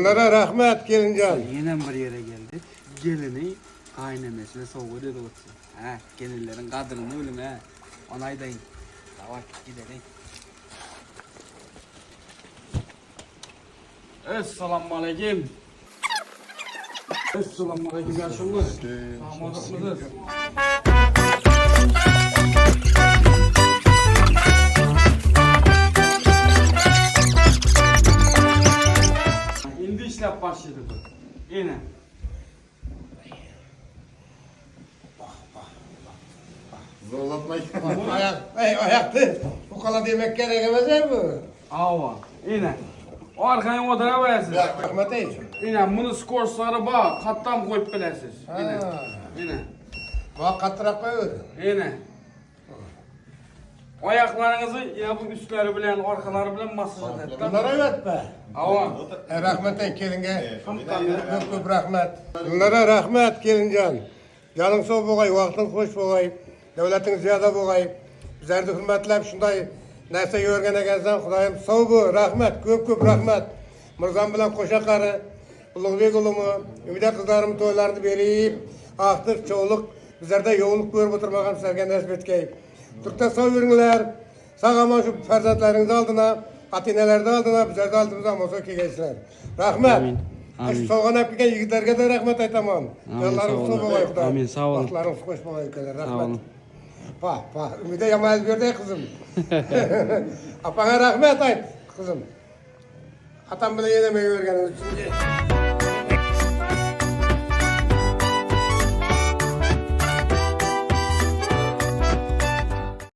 Onlara rahmet gelinjan. Ýenem bir ýere geldik. Gelini gaýynenesine sowgat edip otyr. Hä, gelinleriň gadryny biliň hä. Ony aýdaýyn. Daway, gideliň. Essalawmaleýkim. Essalawmaleýkim ýaşuly. Sagmysyňyz? Indi işläp başlady bu. Ene. Zorlatma. Ayak, ey ayakta. Bu kadar demek gerek emez bu. Awa. Ene. Arkaýyn otura bersiz. Rahmet ey. Ine, muny skorslary bar, katdan goýup bilersiz. Ine. Ine. Bak katrak koyuyor. Ine. Aýaklaryňyzy ýa bu üstleri bilen, arkalary bilen masaj edip. Bunlara evet be. Awa. E, rahmet ey gelinge. Köp köp rahmet. Bunlara rahmet gelincan. Canın sağ bolgay, vaqtın hoş bolgay, devletin ziyada bolgay. Bizlerdi hürmetlep şunday narsa görgen ekensen Hudayım sağ bol, rahmet, köp köp rahmet. Mırzam bilen koşa karı, Ulug'bek ulumu, Ümide kızlarımın toylarını berip, aktık, çoğuluk, bizlerde yoğunluk görüp oturmagan sizlerge nasip etkey. Türk'te sağ yürüngüler, sağ aman şu ferzatlerinizin aldına, atinelerde aldına, bizlerde aldığımızda ama kelgeysizler. Rahmet. Amin. Amin. Şu soğan hep kelgen yigitlerge de rahmet aytaman. Amin, Canlarınız sağ sağ olun. bolay Xuday. Amin, sağ olun. Baxtlarınız hoş bolay ülkeler. Sağ Rahmet. olun. Pa, pa. Ümide yamayız bir de kızım. Apana rahmet ayt kızım. Atam bile yenemeyi öğreniriz.